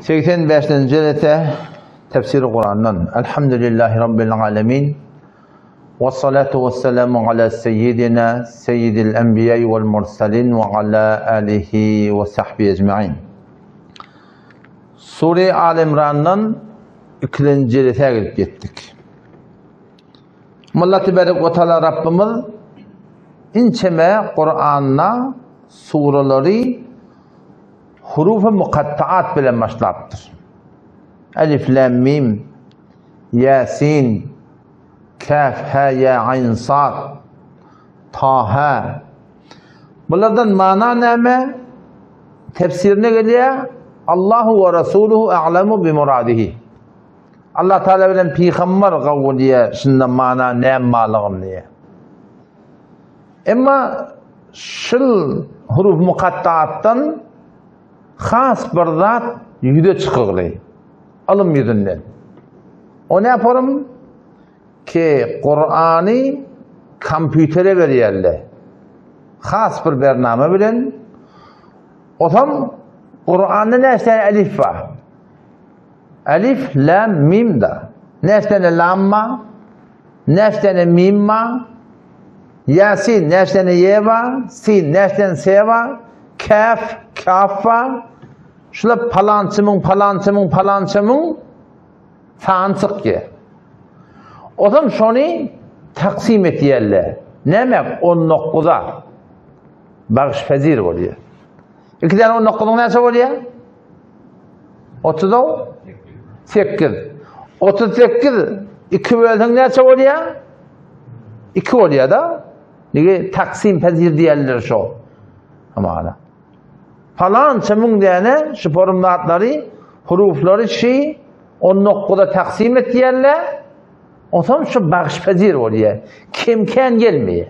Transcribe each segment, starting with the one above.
85-nji jelese Tefsiri Kurandan. Elhamdülillahi Rabbil alemin. Ve salatu ve selamu ala seyyidina seyyidil enbiya vel mursalin ve ala alihi ve sahbihi ecmain. Sure Al İmrandan ikinji jelese gelip ýetdik. Mulla Tebarek we Taala Rabbimiz inçeme Kur'anda suralary Huruf-y mukattaat bilen başlapdyr. Elif, Lam, Mim, Ýasin, Kaf, Ha, Ýa, Aýn, Sad, Taha. Bulardan mana näme? Tefsirine gelýär, Allahu we Rasuluhu a'lamu bi muradihi. Allah Taala bilen pygamber gawy diýär, şunda mana näme barlygyny diýär. Emma şul huruf mukattaatdan has bir zat ýüze çykygly. Ylym ýüzünden. O ne yaparım? Ki Kur'any kompýutere berýärler. Has bir bername bilen. Osam Kur'anda näçe tane elif bar? Elif, lam, mim da. Näçe tane lam bar? Näçe tane mim bar? Yasin näçe tane ye bar? Sin näçe tane se bar? Kaf, kaf bar. Şular palançymyň, palançymyň, palançymyň sany çykýar. Ozam şony taksim etýärler. Näme? 19-a. Bagş pezir bolýar. Iki tane 19-yň näçe bolýar? 38. 38 iki bölseň näçe bolýar? 2 bolýar da. Nege taksim pezir diýerler şo. Hamana. Falança müň däne şu forum zatlary, huruflary şi 19-a taksim et diýerler. Onsoň şu bagş pezir bolýar. Kem-kän gelmeýär.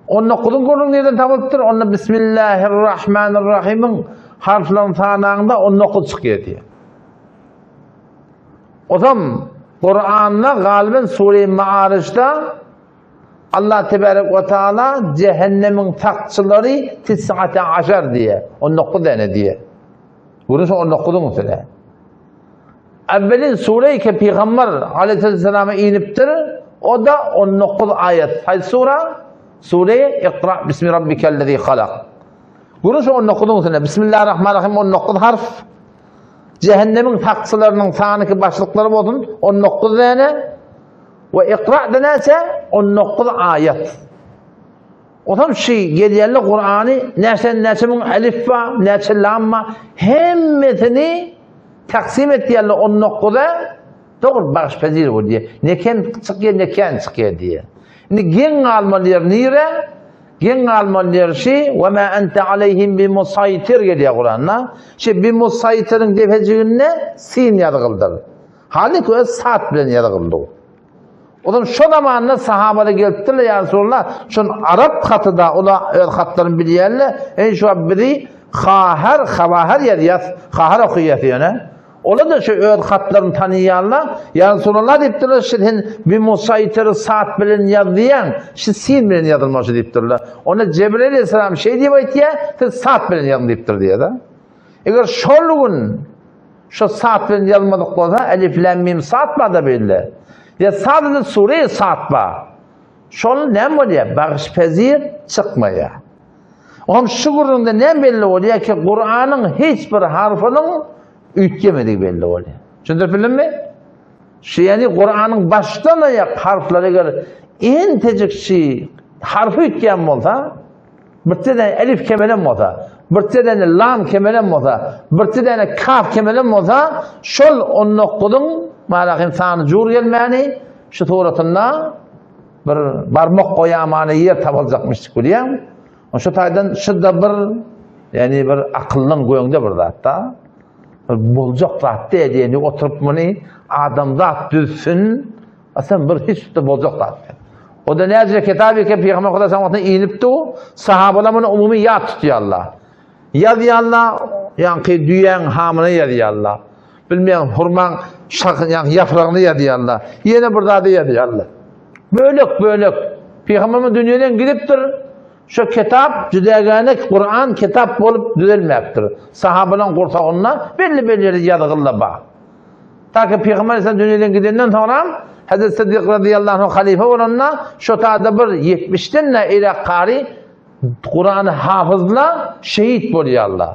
On dokuzyň gürrüň nirden tapylypdyr? Onda Bismillahirrahmanirrahimiň harflaryny sanaňda 19 çykýar diýýär. Ozam Kur'anda galiben sure-i Maarişde Allah tebarek we taala cehennemiň sakçylary tis'ate aşar diýýär. 19 däne diýýär. Görüň şu 19-yň üstüne. Evvelin sure ki Peygamber aleyhisselam'a inipdir. O da 19 ayet. Haýsy sura? Sure Ikra bismi rabbikellezi halak. Görüň şu 19-yň üstüne. Bismillahirrahmanirrahim 19 harf. Cehennemiň sakçylarynyň sany ki başlyklary bolsun 19 däne. We Ikra da näçe? 19 ayet. Otam şu gelýänli Kur'any näçe näçe müň elif bar, näçe lam bar, hemmesini taksim etýärler 19-a dogry bagyş pezir bolýar. Ne kem çykýar, ne kän çykýar diýýär. Indi geň galmaly ýer nire? Geň galmaly ýer şi we ma ente aleyhim bi musaytir gelýär Kur'anda. Şi bi musaytiriň depejiginde sin ýazgyldyr. Halyk öz sat bilen ýazgyldy. Olam şo zamanda sahabalar gelipdirler ýa Resulallah, şon arap haty-da, ola öz hatlaryny bilýärler, eý şu wagt bizi hahar, habahar ýazýas, hahar okaýas ýöne. Ola-da şu öz hatlaryny tanyýarlar, ýa Resulallah diýipdirler, şu sen bi musaýtyr sat bilen ýaz diýýäň, şu sin bilen ýazylmaşy diýipdirler. Onda Jebraýyl aleyhisselam şeý diýip aýtýar, siz sat bilen ýazyň diýipdir diýýär-de. Eger şol gün Şu sat bilen ýazmadyk bolsa, elif, lam, mim, sat bar-da bu ýerde. Ýa sadece sure sat bar. Şol näme bolýar? Bagyşpezir çykmaýar. Oňam şu gürrüňde näme belli bolýar ki, Kuranyň hiç bir harfynyň üýtgemedigi belli bolýar. Düşündirip bildimmi? Şu ýani Kuranyň başdan aýak harflary eger entejik şu harfy üýtgän bolsa, Birje däne elif kemelen bolsa, birje däne lam kemelen bolsa, birje däne kaf kemelen bolsa, şol on dokuzyň malahym sany jur gelmäni şu suratynda bir barmak goýamany ýer tapyljakmyş bilýän. Şu taýdan şu-da bir ýani bir akyldan göňde bir zat-da. Bir boljak zat däl ýani oturyp muny adamzat düzsün. Aslan bir hiç de boljak zat däl. O da näce kitap eken Peygamber Huda saňa inipdi o. Sahabalar muny umumy ýat tutýarlar. Ýazýarlar, ýaňky düýäň hamyny ýazýarlar. Bilmeýän hurmaň şahyny, ýaňky ýapragyny ýazýarlar. Ýene bir zady ýazýarlar. Bölek-bölek. Peygamberimiz dünýeden gidipdir. Şu kitap jüdägäne Kuran kitap bolup düzelmäpdir. Sahabalaryň gursagynda belli-belli ýerde ýazgyly bar. Ta ki Pygamber Aleyhisselam dünýeden gidenden soňra Hazreti Sıddyk radıyallahu anh halife bolanda şo taýda bir 70-den de eýräk kary Kurany hafyzla şehit bolýarlar.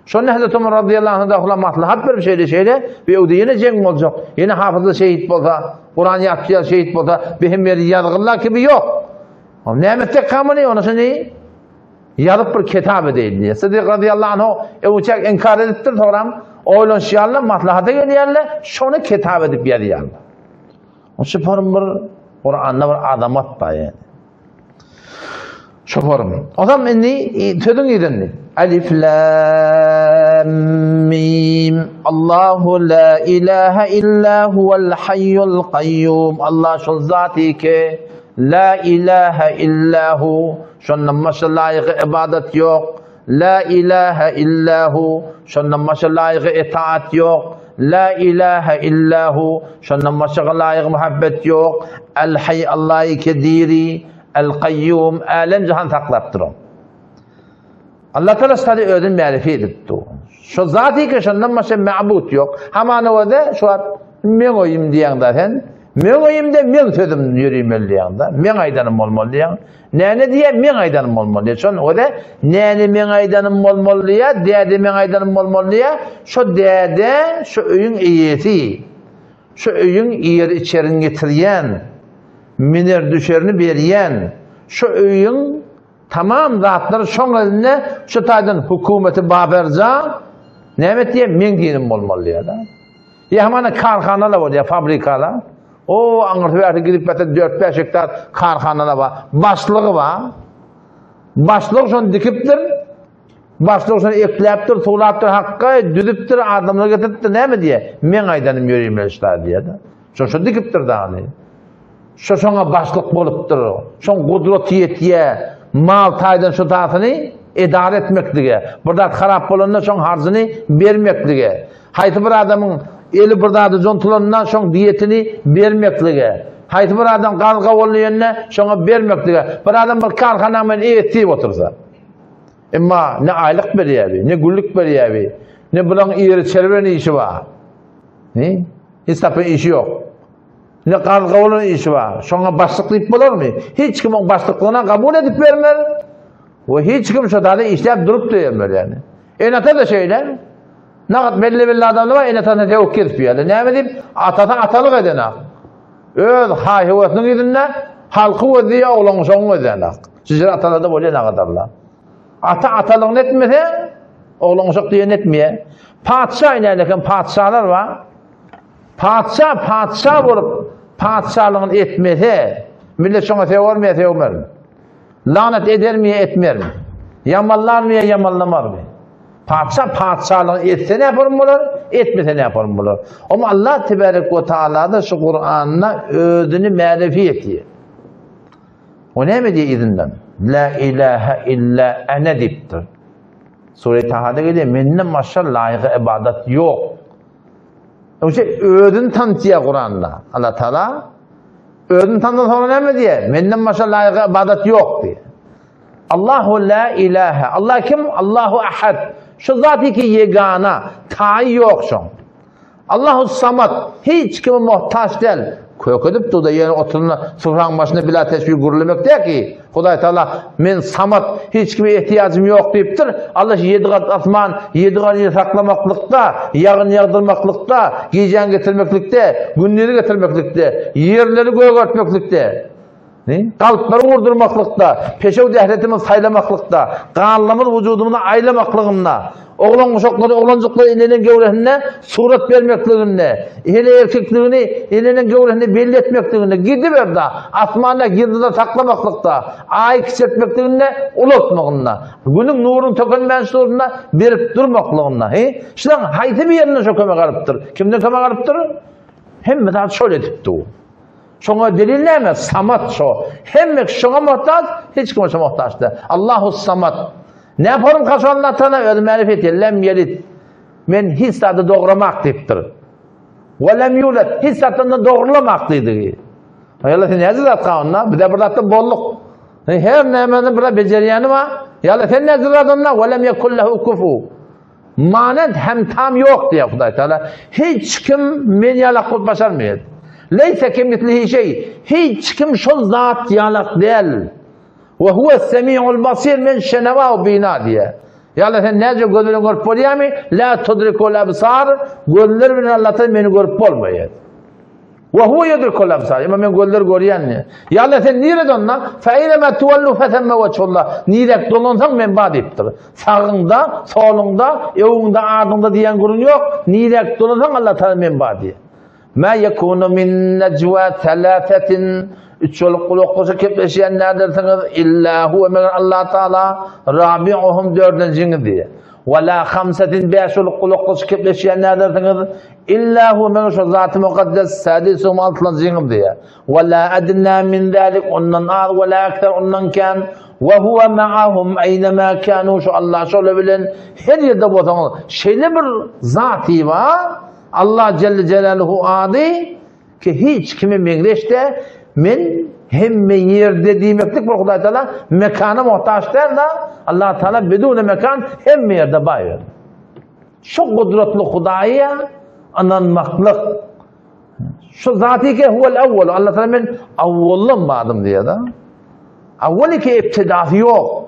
Şonda Hazreti Ömer radıyallahu anh da maslahat berip şeýle şeýle bir öwde ýene jeň boljak. Ýene hafyzla şehit bolsa, Kuran ýatýar şehit bolsa, bir hem ýeri ýazgylar kibi ýok. Näme etsek kamyny, ona şony ýazyp bir kitap edeýin diýýär. Sydyk radiyallahu anhu öwçek inkar edipdir, soňram oýlanşýarlar, maslahata gelýärler, şony kitap edip ýazýarlar. O şu form bir Kuranda bir azamat bar ýani. Şu form. O zaman indi e, sözüň ýüzüni. Alif lam mim. Allahu la ilaha illa huwal hayyul qayyum. Allah şol zat ki La ilahe illa hu, şondan başga laýygy ybadat ýok. La ilahe illa hu, şondan başga laýygy itaat ýok. La ilahe illa hu, şondan başga laýygy muhabbet ýok. El Hayy Allah ýeke diri, El Kayyum älem jahan saklap duran. Allah Teala ştady özüni märifi edip dur. Şo zat ýeke şondan başga ma'bud ýok. Hamana öze şu wagt meň öýüm diýeňde sen, meň öýümde meň sözüm ýörimeli diýeňde, meň aýdanym bolmaly diýeň. Näne diýe meň aýdanym bolmaly diýe. Şon öze näne meň aýdanym bolmaly diýe, däde meň aýdanym bolmaly diýe. Şo däde şu öýüň eýesi. Şu öýüň ýer içerini getirýän, miner düşerini berýän, şu öýüň Tamam zatlar şoň elinde şu taýdan hökümeti baberja näme etýär meň diýenim bolmaly diýýär-de. Ýa hamana karhanalar bolýar, fabrikalar. O aňyrsy bärsi gidip bäse 4-5 gektar karhanalar bar. Başlygy bar. Başlyk şony dikipdir. Başlyk şony ekläpdir, suwlapdyr, hakga düzüpdir, adamlar getiripdir. Näme diýýär? Meň aýdanym ýörimeli şda diýýär-de. Şo şo dikipdir dagny. Şo şoňa başlyk bolupdyr. Şoň gudraty ýetýär. Mal taýdan şo tasyny edara etmeklige. Bir zat harap bolanda şoň harjyny bermeklige. Haýsy bir adamyň eli bir zady jontulanda şoň diýetini bermeklige. Haýsy bir adam gazga bolýanda şoňa bermeklige. Bir adam bir karhana men eýesi diýip otursa. Emma ne aýlyk berýär, ne günlük berýär, ne bulaň ýeri çerwen işi bar. Ne? Hiç tapan işi ýok. Ne gazga bolan işi bar. Şoňa başlyk diýip bolarmy? Hiç kim oň başlyklygyna kabul edip bermez. We hiç kim şo zada işläp durup da bermez ýani. Ene-ata da şeýle. Nagat belli-belli adamlar bar, ene-atasyna döwük kesip ýörler. Näme diýip? Atasy atalyk edenak. Öz haý-höwesiniň ýüzünde halky gözleýär, oglan şoň gözleýär. Şeýle atalarda bolýar nagadarlar. Ata atalygyny etmese, oglan uşak diýen etmeýär. Patyşa inälekem patyşalar bar. Patyşa patyşa bolup patyşalygyny etmese, millet şoňa sögermi ýa sögmezmi? Lanat edermi ýa etmermi? Ýamanlarmy ýa ýamanlamarmy? Patyşa patyşalygyny etse näporm bolar, etmese näporm bolar? Amma Allah tebarek we taala da şu Kuranda özüni märefi etýär. O näme diýýär yzyndan? La ilaha illa ene diýipdir. Sure Tahada gelýär, menden başga laýyk ibadat ýok. Oşa özüni tanıtýar Kuranda. Allah Taala özüni tanıdan soňra näme diýýär? Menden başga laýyk ibadat ýok diýýär. Allahu la ilaha. Allah kim? Allahu ahad. Şu zat ki yegana, taýy ýok şoň. Allahu samat, hiç kime muhtaç däl. Kök edip durda ýene oturanda sufraň başynda bila tesbih gürlemek däl ki, Hudaý Taala men samat, hiç kime ehtiýajym ýok diýipdir. Allah ýedi gat asman, ýedi gat ýer saklamaklykda, ýagyn ýagdyrmaklykda, gijäni getirmeklikde, gündizi getirmeklikde, ýerleri gögertmeklikde. Kalplary gurdurmaklykda, peşew dähletimizi saýlamaklykda, ganlarymyzy wujudymyza aýlamaklygynda, oglan-uşaklary, oglanjyklary eneniň göwresinde surat bermekliginde, hele erkekligini eneniň göwresinde belli etmekliginde, gidiber-de, asmanda ýyldyzlary saklamaklykda, aýy kiçeltmekliginde, ulaltmagynda, Günüň nuruny tökenmän şurunda berip durmaklygynda, he? Şularyň haýsy birinde şo kömek alypdyr? Kimden kömek alypdyr? Hemme zat şol edipdi. Şoňa delil näme? Samat şo. Hemme şoňa muhtaç, hiç kim şoňa muhtaç däl. Allahu samat. Ne yaparım kaşo Allah Teala özü märif etýär. Lem yelid. Men hiç zady dogramak diýipdir. We lem yulad. Hiç zatdan da dogrulamak diýdigi. Aýala sen näce zat kanuna? Bize bir zatdan bolluk. Her nämeni bir bejerýäni bar. Ýa-da sen näce zadanda we lem yekun lehu kufu. Manent hem tam ýok diýýär Hudaý Taala. Hiç kim men ýalak bolup başarmaýar. Leýse kemislihi şeý. Hiç kim şol zat ýalak däl. We huves semiul basir men şenewa we bina diýýär. Ýa-da sen näce göz bilen görüp bolýarmy? La tudrikul absar. Gözler bilen Allah Taala meni görüp bolmaýar. Ve huve yudrikul absar. Emma men gözler görýän diýýär. Ýa Allah sen nirede onda? Fe eýnema tuwallu fethemme wejhullah. Nirek dolansaň men bar diýipdir. Sagyňda, soluňda, öňüňde, ardyňda diýen gürrüň ýok. Nirek dolansaň Allah Taala men bar diýýär. Ma yekunu min najwa thalathatin Üç bolup gulak goşa kepleşýän nädersiňiz? Illa huve meger Allah Taala rabi'uhum dördünjiňiz diýýär. Ve la hamsatin bäş bolup gulak goşa kepleşýän nädersiňiz? Illa huve meger şo Zaty Mukaddes sadisuhum altynjyňyz diýýär. Ve la adna min zalik ondan az ve la ekser ondan kän. Ve huve ma'ahum eýnema kanu şo Allah şolar bilen her ýerde bolsaňyz şeýle bir zaty bar Allah Celle Celaluhu ady ki hiç kime meňzeş de men hemme ýerde diýmeklik bir Hudaý Taala mekana muhtaç däl da Allah Taala bidune mekan hemme ýerde bar. Şu gudratly Hudaýa ynanmaklyk şu zaty ki huwel awwal Allah Taala men awwaldan bardym diýýär da. Awwal ki ibtidasy ýok.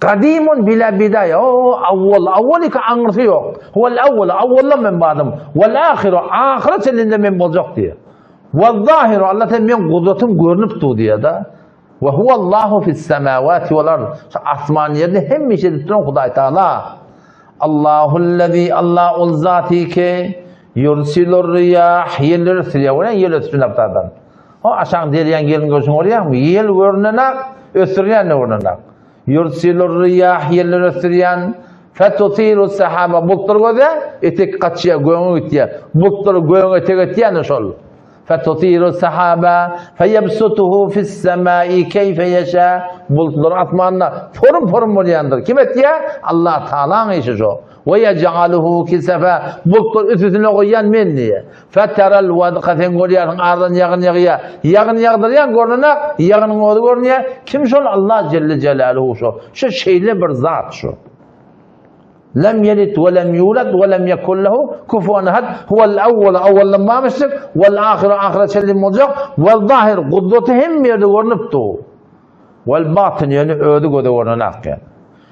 Gadimun bila bidaýa. O awwal, awwal ki aňyrsy ýok. Huwel awwal, awwaldan men bardym. Wal ahiru, ahyra çenli men boljak diýýär. Wal zahiru, Allah Taala men gudratym görnüp dur diýýär da. We huwallahu fis semawati wal ard. Şu asman ýerde hemişe edip duran Hudaý Taala. Allahullazi Allah ol zaty ki yursilur riyah ýelleri ösdürýär. Oňa ýel ösdürýän abtadan. O aşaň derýaň ýelini görşüň bolýarmy? Ýel görünenak, ösdürýän de görünenak. Yursilur riyah ýelleri ösdürýän. Fetutiru sahaba bulutlar göze etek gaçýar, göňe gitýär. Bulutlar göňe etek etýän şol. Fetutiru sahaba feyebsutuhu fis-semai keyfe yeşa. Bulutlar asmanda forum-forum bolýandyr. Kim etýär? Allah Taalaň işi şo. Ve yec'aluhu kisefa. Bulutlar üstüne goýýan men diýe. Feteral wadka sen görýärsiň ardan ýagyn ýagýar. Ýagyn ýagdyrýan görnenak, ýagynyň özi görünýär. Kim şol? Allah Celle Celaluhu şo. Şu şeýle bir zat şu. Lem yelit we lem yulad we lem yekun lehu kufuwan ahad. Huwal awwal awwaldan barmyşdyk, wal ahyr ahyra çenli boljak, wal zahir gudraty hemme ýerde görnüp dur. Wal batyn ýöne özi göze görnenak ýa.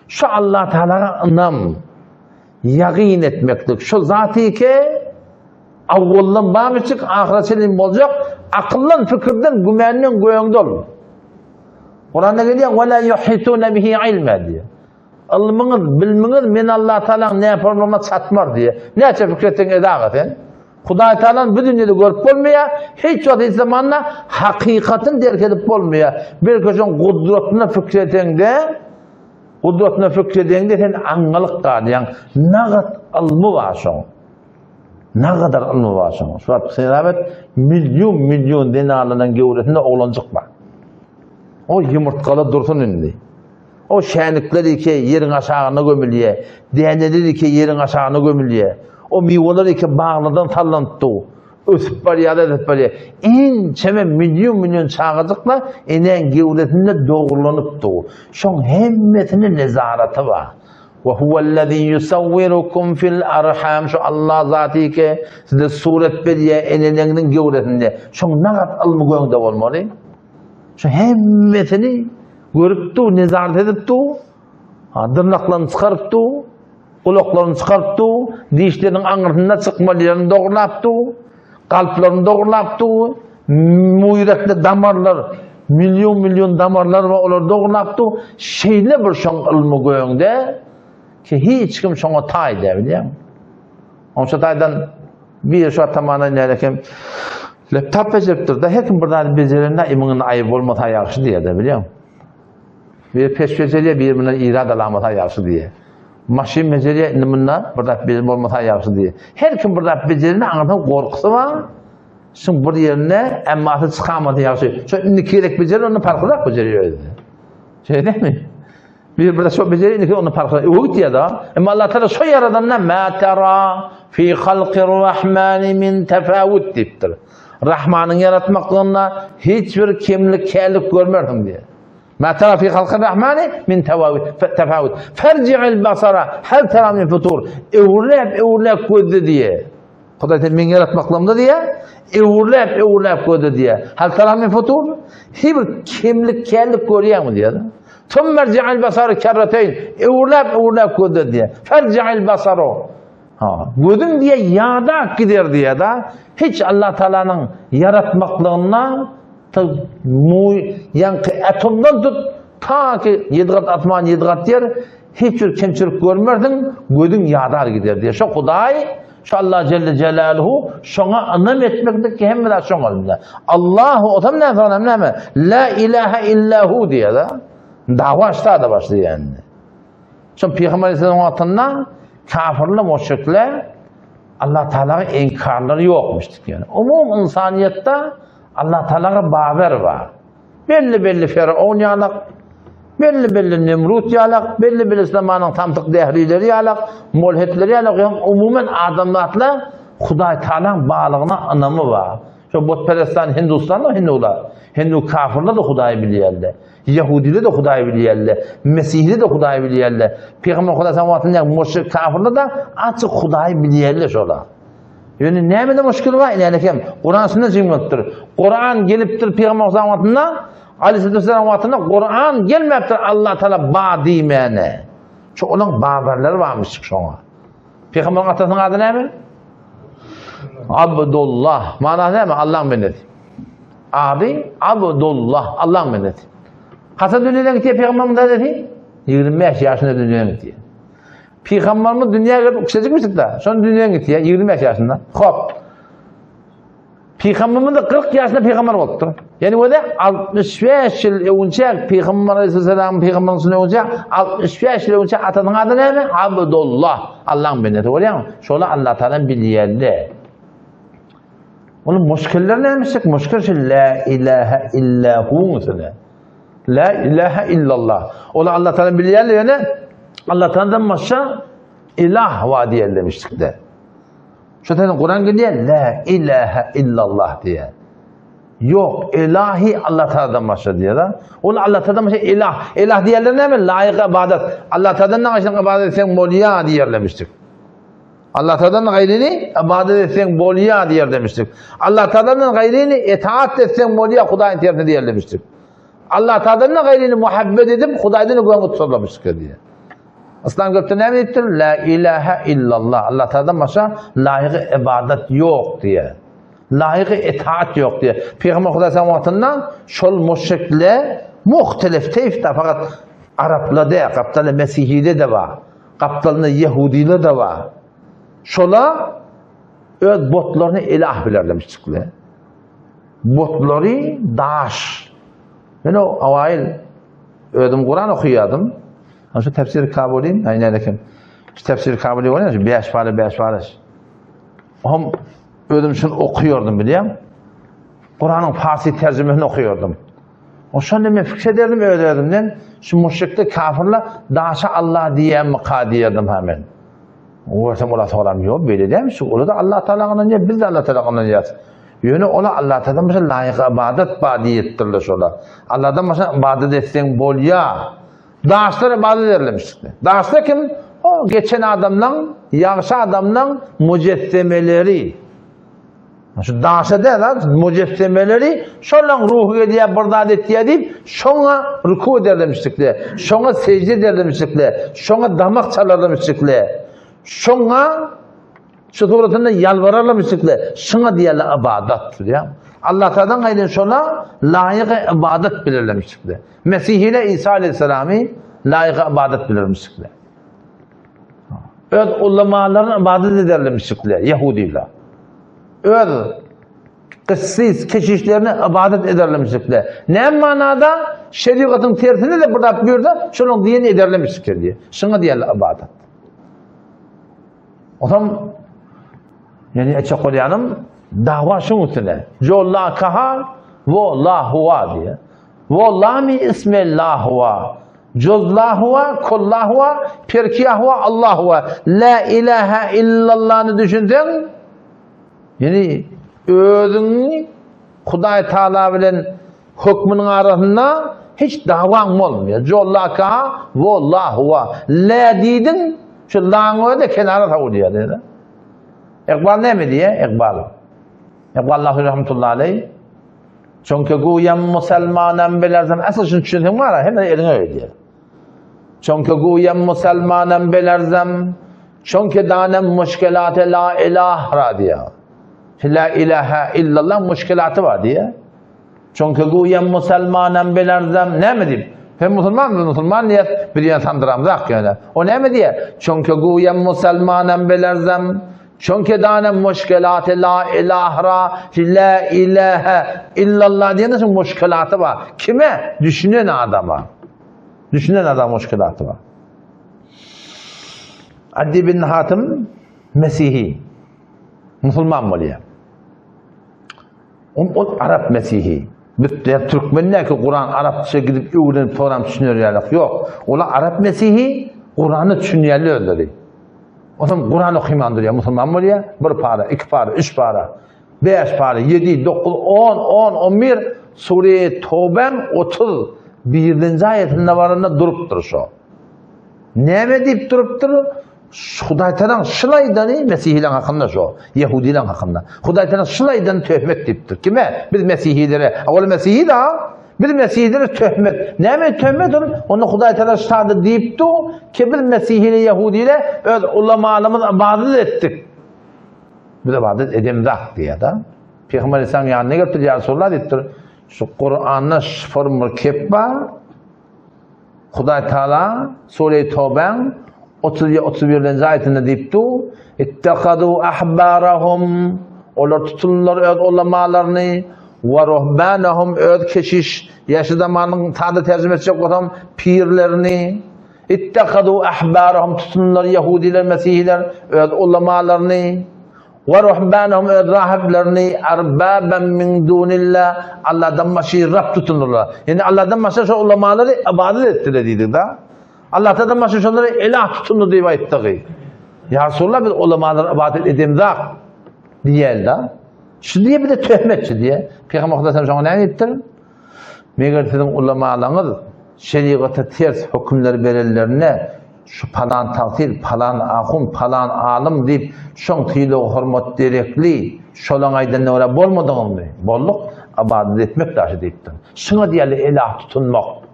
Şu Allah Taalaga ynam, ýagyn etmeklik. Şu zaty ki awwaldan barmyşdyk, ahyra çenli boljak, akyldan, fikirden, gümenden göňde ol. Kuranda gelýär, "Ve la yuhituna bihi ilma" diýär. Ylmyňyz, bilmiňiz men Allah Tagalaň näformlygyna çatmaz diýýär. Näçe pikir etseň edaga sen. Hudaý Tagalany bu dünýede görüp bolmaýar, hiç wagt hiç zamanda hakykatyny derk edip bolmaýar. Belki şoň gudratyna pikir edeňde, gudratyna pikir edeňde sen aňňalyk galýaň. Nagat ylmy bar şoň. Nagadar ylmy bar şoň. Şu wagt hesap et, million million zenanlaryň göwresinde oglanjyk bar. O ýumurtgalar dursun indi. O şänikler eke ýeriň aşagyna gömülýär. Däneler eke ýeriň aşagyna gömülýär. O miweler eke baglardan sallanyp dur. Ösüp barýar, ösüp barýar. Ençeme million-million çagajyklar enäň gewresinde dogrulanyp dur. Şoň hemmesine nezaraty bar. Ve huvellezî yusawwirukum fil arham şu Allah zaty eke size surat berýär eneleňiziň gewresinde. Şoň nagat ylmy göňde bolmaly. Şu hemmesini görüp dur, nezaret edip dur. Ha, dyrnaklaryny çykaryp dur, gulaklaryny çykaryp dur, dişleriniň aňyrsynda çykmaly ýerini dogrulap dur, kalplaryny dogrulap dur, muýrekli damarlar, million-million damarlar bar, olary dogrulap dur. Şeýle bir şoň ylmy göňde ki hiç kim şoňa taý däl, bilýäňmi? Onça taýdan bir şu atamana nälekem laptop bejeripdir-de, her kim bir zady bejerende iminiň aýyby bolmasa ýagşy diýýär-de, bilýäňmi? Bir peç bejerýär, bir mundan irad alamasa ýagşy diýýär. Maşyn bejerýär, indi munda bir zat bejer bolmasa ýagşy diýýär. Her kim bir zat bejerende aňyrdan gorkusy bar. Şuň bir ýerinde emmasy çykamasa ýagşy. Şo indiki gezek bejerer, onda parhyrak bejerýär özi. Şeýdemi? Bir bir şo bejerýär, indiki onda parhyrak. Öwüt diýýär-de. Emma Allah Taala şo ýaradanda ma tara fi halqir rahmani min tafawut diýipdir. Rahmanyň ýaratmaklygynda hiç bir kemlik, källik görmersiň diýýär. Ma tara fi halky Rahmani min tefawut. Ferji'il basara hal tara min futur. Öwürläp, öwürläp gözle diýýär. Hudaý sen meň ýaratmaklygymda diýýär. Öwürläp, öwürläp gözle diýýär. Hal tara min futur. Hiç bir kemlik, källik görýäňmi diýýär. Thummerji'il basara kerreteýn. Öwürläp, öwürläp gözle diýýär. Ferji'il basara. Ha, gözüň diýe ýada gider diýe da, hiç Allah Taalanyň ýaratmaklygynda ta mu ýaňky atomdan tut ta ki ýedi gat asman, ýedi gat ýer hiç bir kemçilik görmersiň, gözüň ýadar gider diýe. Şo Hudaý, şo Allah Celle Celaluhu şoňa ynam etmeklik ki hemme zat şoň elinde. Allahu otam näme soňam näme? La ilaha illa hu diýe da. Dawa ştada başlaýar indi. Şol Pygamber Aleyhisselam wagtynda kafirler, müşrikler Allah Taala'ya inkarlary ýokmuş diýýär. Umum insaniýetde Allah Taala'ya bawer bar. Belli belli Firavun ýalak, belli belli Nemrut ýalak, belli belli zamanyň samsyk dährileri ýalak, molhetleri ýalak, ýa umuman adamzatlar Hudaý Taala'ň barlygyna ynamy bar. Şo butperestan Hindustanda hindular, hindu kafirler de Hudaýy bilýärler. Ýahudiler-de Hudaýy bilýärler, Mesihli-de Hudaýy bilýärler. Pygamber Hudaý sen wagtynda müşrik kafirler-de açyk Hudaýy bilýärler şolar. Ýöne nämede müşkil bar? Ine hem Kuran sünnet jemgyýetdir. Kuran gelipdir Pygamber Hudaý wagtynda, Aleyhisselam wagtynda Kuran gelmäpdir Allah Taala ba diýmäne. Şu olaň babarlary barmyş şoňa. Pygamberiň atasynyň ady näme? Abdullah. Manasy näme? Allah'ın bendesi. Ady Abdullah, Allah'ın bendesi. Haçan dünýeden gitýär Pygamberimiz dedesi? 25 ýaşynda dünýeden gitýär. Pygamberimiz dünýä gelip kiçijikmişdik da, şonda dünýeden gitýär 25 ýaşynda. Hop. Pygamberimiz de 40 ýaşynda pygamber bolupdyr. Ýani özi 65 ýyl öňçe Pygamber Aleyhisselam pygamberiň üstüne öňçe 65 ýyl öňçe atasynyň ady näme? Abdullah. Allah'ın bendesi bolýar. Şola Allah Taala bilýärdi. Onuň muşkiller nämişik? Muşkil şu la ilaha illa hu üstüne. La ilaha illallah. Ola Allah Taala bilýärdi ýöne Allah Taala'dan başga ilah bar diýerler demişdik-de. Şu sene Kur'an gelýär, La ilahe illallah diýär. Ýok, ilahi Allah Taala'dan başga diýär. Ol Allah Taala'dan başga ilah. Ilah diýerler näme? Laýyk ibadat. Allah Taala'dan gaýryny ibadat etseň bolýar diýerler demişdik. Allah Taala'dan gaýryny ibadat etseň bolýar diýer demişdik. Allah Taala'dan gaýryny itaat etseň bolýar Hudaýyň tersine diýer demişdik. Allah Taala'dan gaýryny muhabbet edip Hudaýdan göňe tutsamışdyk diýer. Yslam gelipdir näme diýipdir? La ilaha illallah. Allah Taala'dan başga laýyk ibadat ýok diýe. Laýyk itaat ýok diýe. Pygamber Hudaý sen wagtynda şol müşrikler muhtelif teýfde fakat araplar däl, gapdalda mesihide de bar. Gapdalynda ýehudiler de bar. Şola öz botlaryny ilah bilerlemişdikler. Botlary daş. Men o awaýyl özüm Kuran okuýardym. Ana şu tefsir Kabulin, aý näde kim? Şu tefsir Kabuli bolýar, şu 5 para 5 para. Hom özüm şunu okuýardym bilýän. Kuranyň farsi terjimesini okuýardym. O şonda men fikir ederdim öz özümden, şu müşrikde kafirler daşa Allah diýýärmi ka diýerdim ha men. Görsem olar soram ýok, beýle däl, şu olar da Allah Taala ynanýar, biz de Allah Taala ynanýarys. Ýöne olar Allah Taaladan başga laýyk ibadat bar diýipdirler şolar. Allahdan başga ibadat etseň bolýar. Daşlar ibadat ederlemişdi. Daşlar kim? O geçen adamlaň, ýagşy adamlaň müjessemeleri. Şu daşa däl, ha, müjessemeleri şolaň ruhy gelýär, bir zat etýär diýip, şoňa ruku ederlemişdikler. Şoňa secde ederlemişdikler. Şoňa damak çalarlamışdikler. Şoňa şu suratynda ýalbararlamışdikler. Şoňa diýerler ibadat diýýär. Allah Taala'dan gaýry şola laýyk ibadat bilerlemişdikler. Mesihile İsa aleyhisselamy laýyk ibadat bilermişdikler. Öz ulamalaryna ibadat ederlemişdikler, Yahudiler. Öz kıssis, keşişlerine ibadat ederlemişdikler. Ne manada? Şeriatın tersine de bir zat buyurdu, şonuň diýeni ederlemişdikler diýe. Şuňa diýerler ibadat. Otam yani etjek bolýanym dawa şuň üstüne. Jo la kaha wo la huwa diýe. Wo lami isme la huwa. Juz la huwa, kul la huwa, perkiya huwa, Allah huwa. La ilaha illallahny düşünseň, yani. Özüňi Hudaý Taala bilen hökmüniň arasynda hiç dawaň bolmaýar. Jollaka wallahu wa. La diýdiň, şu laň özi kenara sowulýar diýdi. Iqbal näme diýýär? Iqbal. Iqbal Nahwi rahmetullahi aleyh. Çünki guýam musulmanam bilersem, asıl şunu düşünseň bar, hem eliňe öýdýär. Çünki guýam musulmanam bilersem, çünki danem muşkilate la ilah ra diýýär. La ilaha illallah muşkilaty bar diýýär. Çünki guýam musulmanam bilersem, näme diýip? Hem musulman, musulman diýýär, bir ýan sandyramzak ýöne. O näme diýýär? Çünki guýam musulmanam bilersem, Çünki danem muşkilaty la ilaha ra la ilaha illallah diýende şu muşkilaty bar. Kime? Düşünen adama. Düşünen adam muşkilaty bar. Adi bin Hatim Mesihi. Musulman bolýar. Ol, ol Arap Mesihi. Biz türkmendäki Kuran Arapça gidip öwrenip soram düşüner ýalyk ýok. Olar Arap Mesihi, Kurany düşünýärler özleri. Onsoň Kuran okyman durýar, musulman bolýar, bir para, iki para, üç para, bäş para, ýedi, dokuz, on, on, on bir, Sure-i Towbäň 31-nji aýatynda baranda durupdyr şo. Näme diýip durupdyr? Hudaý Tagalaň şul aýdany mesihileň hakynda şo, ýehudileň hakynda. Hudaý Tagala şul aýdany töhmet diýipdir. Kime? Biz mesihilere. Ol mesihi da, Biz Mesihilere töhmet. Näme töhmet ol? Onda Hudaý Tagala şada diýipdi ki biz Mesihile Ýehudile öz ulamalymyz ybadat etdik. Biz ybadat edemzak diýýär-de. Pygamber Aleyhisselam ýanyna gelipdir, ýa Resulallah diýipdir. Şu Kur'anda şu bir kep bar. Hudaý Taala Sure-i Towbäň 30 31-nji aýatynda diýipdi, Ittehadu ahbarahum olar tutundylar öz ulamalaryny we ruhbanahum öz keşiş, ýa şu zamanyň sada terjime etjek bolsam, pirlerini. Ittehadu ahbarahum tutundylar ýehudiler, mesihiler öz ulamalaryny. We ruhbanahum öz rahyplerini arbaban min dunillah Allahdan başga Rab tutundylar. Ýani Allahdan başga şo ulamalary ybadat etdiler diýdik da. Allahdan başga şolary ilah tutundy diýip aýtdygy. Ýa Resulallah biz ulamalary ybadat edemzak diýel da. Şu diýe bize töhmetçi diýe. Pygamber Hudaý şoňa näme diýipdir? Meger siziň ulamalaryňyz şerigata ters hökümler berenlerinde şu palan tagsyr, palan ahun, palan alym diýip, şoň sylag-hormat derekli, şolaň aýdanyna görä bolmadyňyzmy? Bolduk, ybadat etmek daşy diýipdir. Şuňa diýerler elah tutunmak.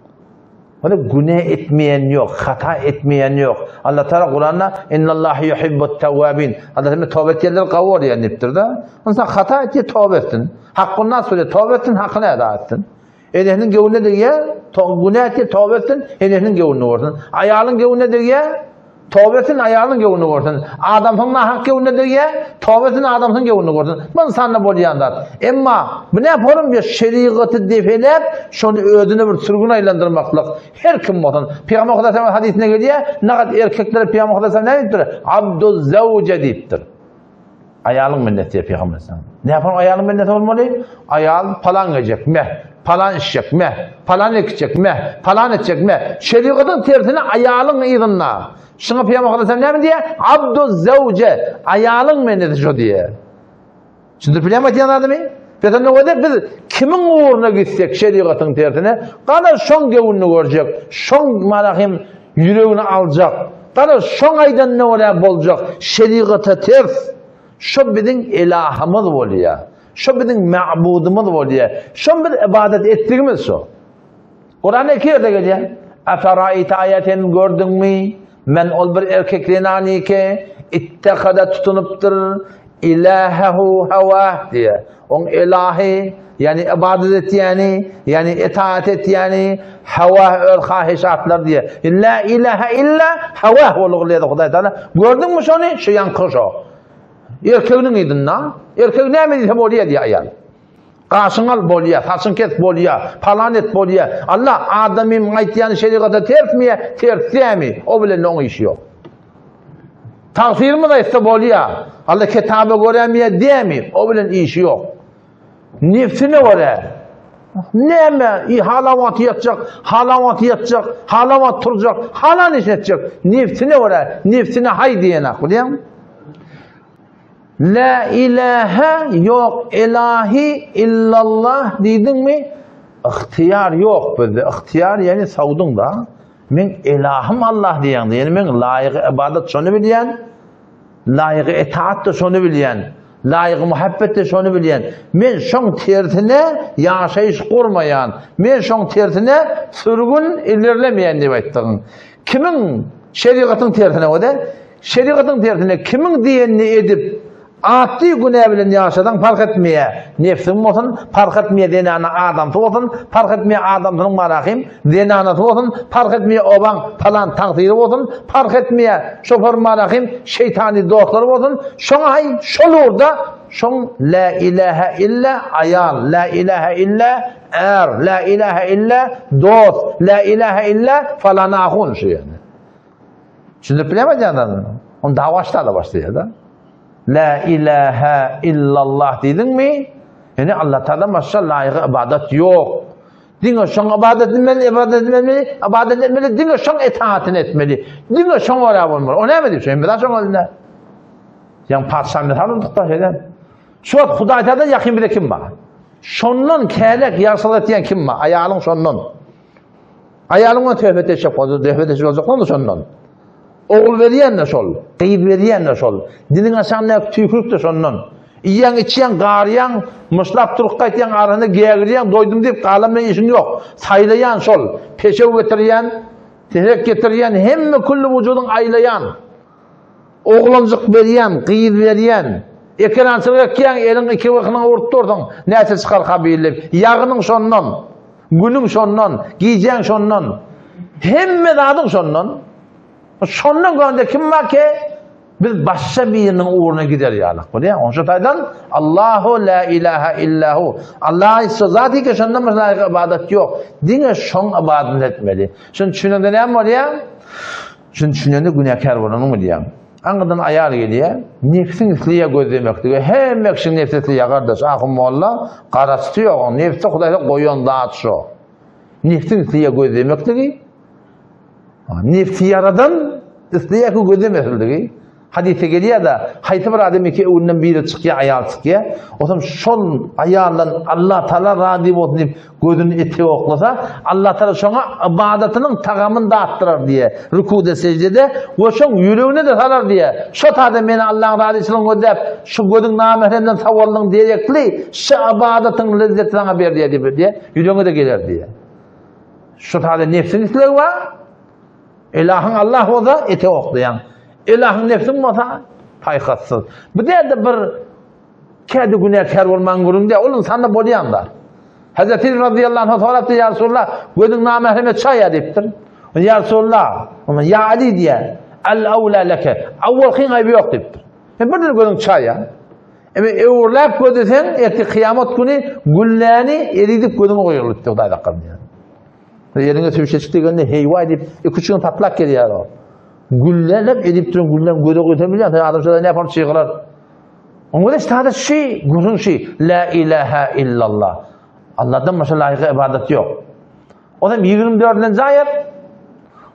Ony günä etmeýän ýok, hata etmeýän ýok. Allah Taala Kuranda Innallaha yuhibbut tawwabin. Allah Taala toba etýänleri gowy görýär diýipdir-de. Ynsan hata etýär, toba etsin. Hakkun nas bolýar, toba etsin, hakyny eda etsin. Enesiniň göwnüne degýär, günä etýär, toba etsin, enesiniň göwnüni görsün. Aýalyň göwnüne degýär, Toba etsin, aýalynyň göwnüni görsün. Adamsynyň nahak göwnüne degýär, toba etsin, adamsynyň göwnüni görsün. Bu ynsanda bolýan zat. Emma bu ne forum bir şerigaty defeläp, şony özüne bir sürgün aýlandyrmaklyk. Her kim bolsun. Pygamber Hudaý Taala hadysynda gelýär, nagat erkeklere Pygamber Hudaý Taala näme diýipdir? Abduz zawje diýipdir. Aýalyň minneti diýip Pygamber Aleyhisselam. Ne yapalım aýalyň minneti bolmaly? Aýal palan gejek, meh, palan içjek, meh, palan ekjek, meh, palan etjek, meh. Şerigatyň tersine aýalyň yzynda. Şuňa Pygamber Aleyhisselam näme diýýär? Abdu zawje, aýalyň minneti şo diýýär. Düşündirip bilýärmi aýtýan zadymy? Biz onda göze biz kimiň ugruna gitsek şerigatyň tersine, gana şoň göwnüni görjek, şoň mana hem ýüregini aljak, gana şoň aýdanyna görä boljak, şerigata ters, şo biziň elahymyz bolýar. Şo biziň ma'budymyz bolýar. Şo biz ibadat etdigimiz şo. Kuranda iki ýerde gelýär. Eferaýte aýa sen gördüňmi? Men ol bir erkek zenanyke ittehada tutunypdyr ilahehu hawah diýe. Oň ilahi, ýani ibadat etýäni, ýani itaat etýäni hawah öz hahyşatlar diýe. La ilaha illa hawah bolugly Hudaý Taala. Gördüňmi şony? Şu ýaňky şo. Erkeginiň yzynda. Erkek näme diýse bolýar diýe aýal. Gaşyňy al bolýa, saçyňy kes bolýa, palan et bolýa. Allah adamymyň aýtýany şerigata tersmi ýa ters dämi, o bilen oň işi ýok. Tagsyrymyz aýtsa bolýa, Allah kitaba görämi ýa dämi, o bilen işi ýok. Nefsine görä. Näme, i halan wagty ýatjak, halan wagty ýatjak, halan wagt turjak, halan iş etjek. Nefsine görä, nefsine haý diýenak, bilýäňmi? La ilahe ýok elahi illallah diýdiňmi? Ygtyýar ýok bizde. Ygtyýar ýagny sawdyň da. Men elahym Allah diýýäň. Ýagny men laýygy ybadat şony bilýän. Laýygy etaat da şony bilýän. Laýygy muhabbet de şony bilýän. Men şoň tersine ýaşaýyş gurmaýan. Men şoň tersine sürgün ilerlemeýän diýip aýtdygyň. Kimiň şerigatyň tersine o-da Şerigatyň tersine kimiň diýenini edip, atly günä bilen ýaşasaň parh etmeýär, nebsiň bolsun, parh etmeýär zenana adamsy bolsun, parh etmeýär adamsynyň marahym zenanasy bolsun, parh etmeýär obaň palan tagsyry bolsun, parh etmeýär şoför marahym şeýtany dostlary bolsun, şoňa haý şol ugurda şoň lä ilähä illä aýal, lä ilähä illä är, lä ilähä illä dost, lä ilähä illä falan ahun şu ýerde. Düşündirip bilýärmi aýdýan zadymy? Onu dawa başda-da başlaýar-da. La ilaha illallah diýdiňmi? Ýani Allah Taala başga laýygy ybadat ýok. Diňe şoň ybadat etmeli, ybadat etmeli, ybadat etmeli, diňe şoň itaatini etmeli. Diňe şoň görä bolmaly. O näme diýip, hemme zat şoň elinde. Ýa patyşa mysal olduk da şeýle. Şu wagt Hudaý Taala ýakyn bize kim bar? Şondan kälek ýagşylyk etýän kim bar? Aýalyň şondan. Aýalyň bilen söhbet etjek bolsa, söhbet etjek boljaklar-da şondan. Ogul berýän-de şol, gyz berýän-de şol. Diliň aşagyndaky tüýkülik-de şondan. Iýýäň, içýäň, garýaň, myşlap durup gaýtýaň, arasynda gägirýäň, doýdum diýip galan bilen işiň ýok. Saýlaýan şol, peşew getirýän, terek getirýän, hemme külli wujudyň aýlaýan. Oglanjyk berýän, gyz berýän. Ekerançylyk ekýäň, eliň iki gykynyňa urup dursuň, näçe çykarka bilip. Ýagynyň şondan. Günüň şondan, gijäň şondan, hemme zadyň şondan. Şondan gönde kim bar ki, biz başga biriniň ugruna gider ýalyk. Bolýar. Onuň şu taýdan Allahu la ilaha illahu. Allah şu zat ki şondan başga laýyk ibadat ýok. Diňe şoň ibadat etmeli. Şuny düşünende näme bolýar? Şuny düşünende günäkär bolanyňy bilýäň. Aňyrdan aýal gelýär, nebsiň isleýär gözlemeklige. Hemme kişiň nebsi isleýär gardaş. Ahun molla garaçysy ýok, oň nebsi Hudaýda goýan zat şo. Nebsiň isleýär gözlemekligi. Nebsi ýaradan isleýär ki gözlemesinligi. Hadysda gelýär-de, haýsy bir adam iki öwünden biri çykýar, aýal çykýar. Onsoň şol aýaldan Allah Taala razy bolsun diýip gözüni ete oklasa, Allah Taala şoňa ybadatynyň tagamyny datdyrar diýýär. Rükuda, seždede we şoň ýüregine-de salar diýýär. Şo taýda meni Allaň razyçylygyny gözläp, şu gözüň namähremden sawaldyň derekli şu ybadatyň lezzeti saňa berilýär diýip diýýär. Ýüregiňe-de geler diýýär. Şo taýda nebsiň islegi bar. Ilahyň Allah bolsa ete oklaýaň. Ilahyň nebsiň bolsa paýhassyz. Bu dälde bir käde günäkär bolmaň gürrüň däl. Ol insanda bolýan zat. Hazreti Ali radıyallahu anh sorapdyr, Ya Resulallah, gözüň namähreme çaýa diýipdir. Ya Resulallah, Ya Ali diýýär. Al awla leke. Awwalkyň aýby ýok diýipdir. Sen birden gözüň çaýa. Eme öwürläp gözleseň, ertir kyýamat güni gülläni eridip gözüňe goýarlar diýipdir Hudaý saklasyn diýýär. Eliňe sübşeçik degende heýwaý diýip, iki-üç gün patlap gelýär o. Gülläp edip duran gülläň göze goýsa bilýän, sen adam şoda näpar çygyrar. Oňa da sada şi, gürrüň şi, la ilaha illallah. Allahdan başga laýyk ibadat ýok. O hem 24-nji aýat.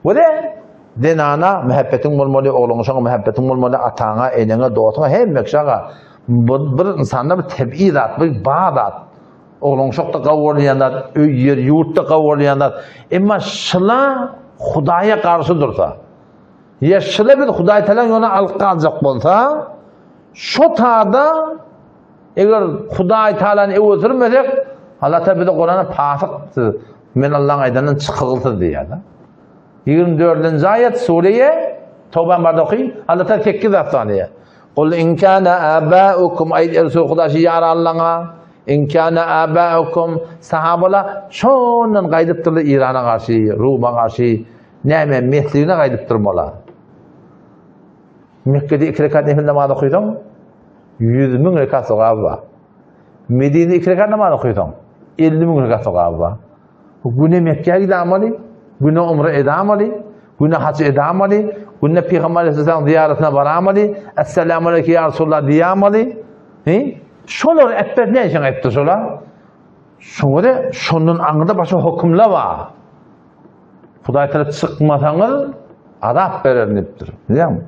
We de zenana muhabbetiň bolmaly, ogluňa şoňa muhabbetiň bolmaly, ataňa, eneňe, dostuňa, hemme kişiňe. Bu bir insanda bir tebigy zat, bir bar zat. Oglan uşakda gowurylýan zat, öý, ýer, ýurtda gowurylýan zat. Emma şyla Hudaýa garşy dursa, ýa şyla biz Hudaý Tagalaň ýoluna alyp galjak bolsa, şo tada eger Hudaý Tagalany öňe sürmesek, Allah Taala bize Kuranda pasyk siz, men Allaň aýdanyndan çykygylsyz diýýär-de. 24-nji aýat Sureýe Tawban barda okyň. Allah Taala 8 zat sanaýar. Kul in kana abaukum aýt Resul Hudaşy ýaranlaňa in kana abaukum sahabalar şondan gaýdypdyrlar Irana garşy, Ruma garşy, näme mesligine gaýdypdyr mola. Mekgede iki rekat nefil namaz okysaň 100 müň rekat sogaby bar. Medinede iki rekat namaz okysaň 50 müň rekat sogaby bar. Güne Mekgä gidamaly, güne umra edamaly, güne haç edamaly, günde Pygamber Aleyhisselam ziýaratyna baramaly, Esselamu aleyke ya Resulallah diýamaly. He? Şolar äpbet ne işiň aýtdy şolar? Şoňa da şondan aňyrda başga hökümler bar. Hudaý tarap çykmasaňyz azap berer diýipdir. Bilýärmi?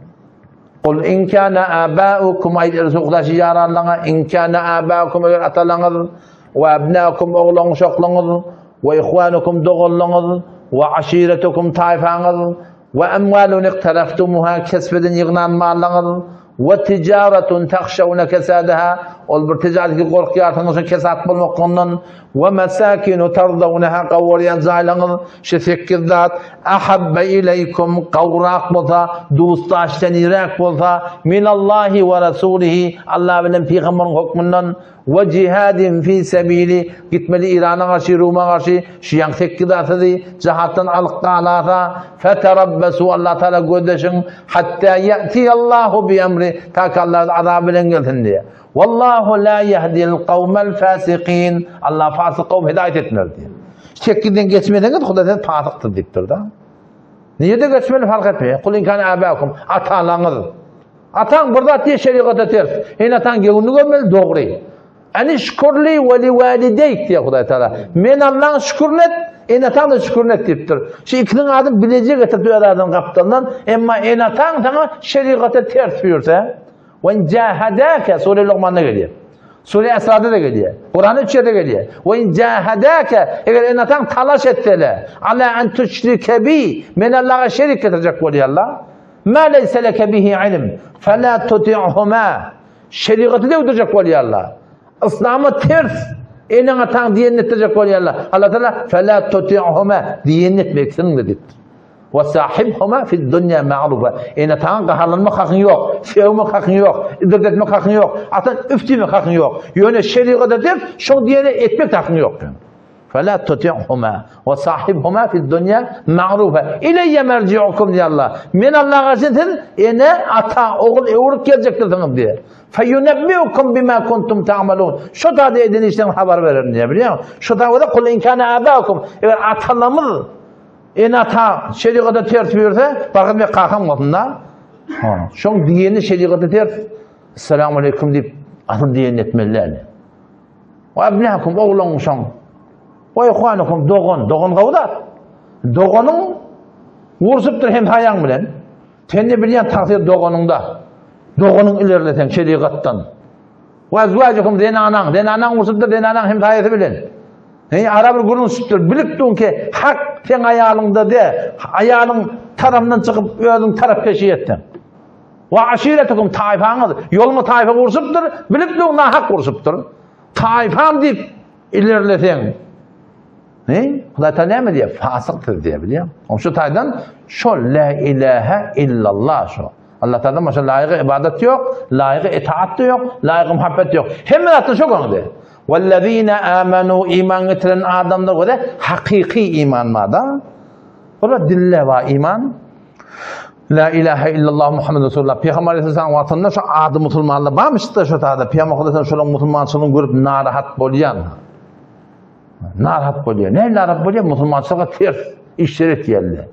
Kul in kana abaukum aýt Resulullah ýaranlaňa in kana abaukum eger atalaňyz we abnaukum oglan uşaklaňyz we ihwanukum doganlaňyz we aşiretukum taýfaňyz we amwalun iqtaraftumuha kesp eden ýygnan mallaňyz we tijaratun tahşawna kesadaha ol bir tijaretki gorkýarsyňyz şu kesat bolmaklygyndan We mesakinu tardawnaha gowurýan jaýlaryňyz şu sekiz zat ahabba ileýkum gowrak bolsa dusdaş seniräk bolsa minallahi we rasulihi Allah bilen pygamberiň hökmünden we jihadin fi sebili gitmeli Irana garşy Ruma garşy şu ýaň sekiz zat sizi jahatdan alyp galasa feterabbasu Allah taala gözleşiň hatta ýatiyallahu bi emri ta ki Allah azaby bilen gelsin diýe. Wallahu la yehdil kawmel fasikin. Allah fasyk kowmy hidaýat etmez diýýär. Sekizden geçmeseňiz Hudaý sizi fasykdyr diýipdir da. Nirede geçmeli fark etmeýär. Kul in kana abakum atalaňyz. Ataň bir zat diýe şerigata ters. Ene ataň göwnüni görmeli dogry. Ani şükürli we li walideyk diýýär Hudaý Taala. Men Allaň şükürüni et, ene ataň da şükürüni et diýipdir. Şu ikisiniň adyny bileje getirip öz adynyň gapdalyndan, emma ene ataň saňa şerigata ters buýursa, We in jahadaka sure Lukmanda gelýär. Sure Esrada da gelýär. Kuranda üç ýerde gelýär. We in jahadaka eger ene-ataň talaş etsele, ala an tuşrike bi, men Allaha şerik getirjek bolýarlar. Ma leysa leke bihi ilm, fela tuti'huma. Şerigaty döwdürjek bolýarlar. Yslama ters eneň-ataň diýenini etdirjek bolýarlar. Allah Taala fela tuti'huma diýenini etmeksiň diýipdir. Ve sahibhuma fid dunya ma'rufa. Ene-ataňa gaharlanmak hakyň ýok, sögmek hakyň ýok, idirdetmek hakyň ýok, atan üf diýmek hakyň ýok. Ýöne şerigata ters, şoň diýeni etmek hakyň ýok. Fela tuti'huma ve sahibhuma fid dunya ma'rufa. Ileýye merji'ukum diýär Allah. Men Allaha garşy siz ene, ata, ogul öwrüp geljekdirsiňiz diýär. Feyunebbiukum bima kuntum ta'malun. Şo taýda eden işleriň habar bererin diýär, bilýäňmi? Şo taýda kul in kana abaukum. Eger atalarymyz Ene-ata şerigata ters buyursa, bagyr men kakam bolsun-da. Ha, şoň diýeni şerigata ters. Essalamu aleýkum diýip, asyl diýenini etmeli däl. Wa abnakum oglan şoň. Wa ihwanukum dogan, dogan gowy zat. Doganyň urşupdyr hem haýaň bilen. Sen ne bilýän tagsyr doganyňda. Doganyň ilerleseň şerigatdan. Wa azwajukum zenanaň, zenanaň urşupdyr zenanaň hem saýasy bilen. Heý, ara bir gürrüň çykypdyr. Bilip duň ki, hak seň aýalyňda de, aýalyň tarapyndan çykyp özüň tarapkeşi etseň. Wa aşiretukum taýfaňyz, ýolma taýfa urşupdyr, bilip duň nahak urşupdyr. Taýfam diýip ilerleseň. Heý, Hudaý Taala näme diýýär? Fasyk siz diýýär, bilýäňmi? Şu taýdan şol la ilaha illallah şo. Allah Taala başga laýygy ibadat ýok, laýygy itaat da ýok, laýygy muhabbet ýok. Hemme zatdan şo göňde. Wellezine amanu iman getiren adamlar göre hakyky iman bar da. Olar dille bar iman. La ilaha illallah Muhammed Resulullah. Peygamber Aleyhisselam wagtynda şu ady musulmanlar barmyş da şu taýda. Peygamber Aleyhisselam şolaryň musulmançylygyny görüp narahat bolýan. Narahat bolýar. Ne narahat bolýar? Musulmançylyga ters işler etýärler.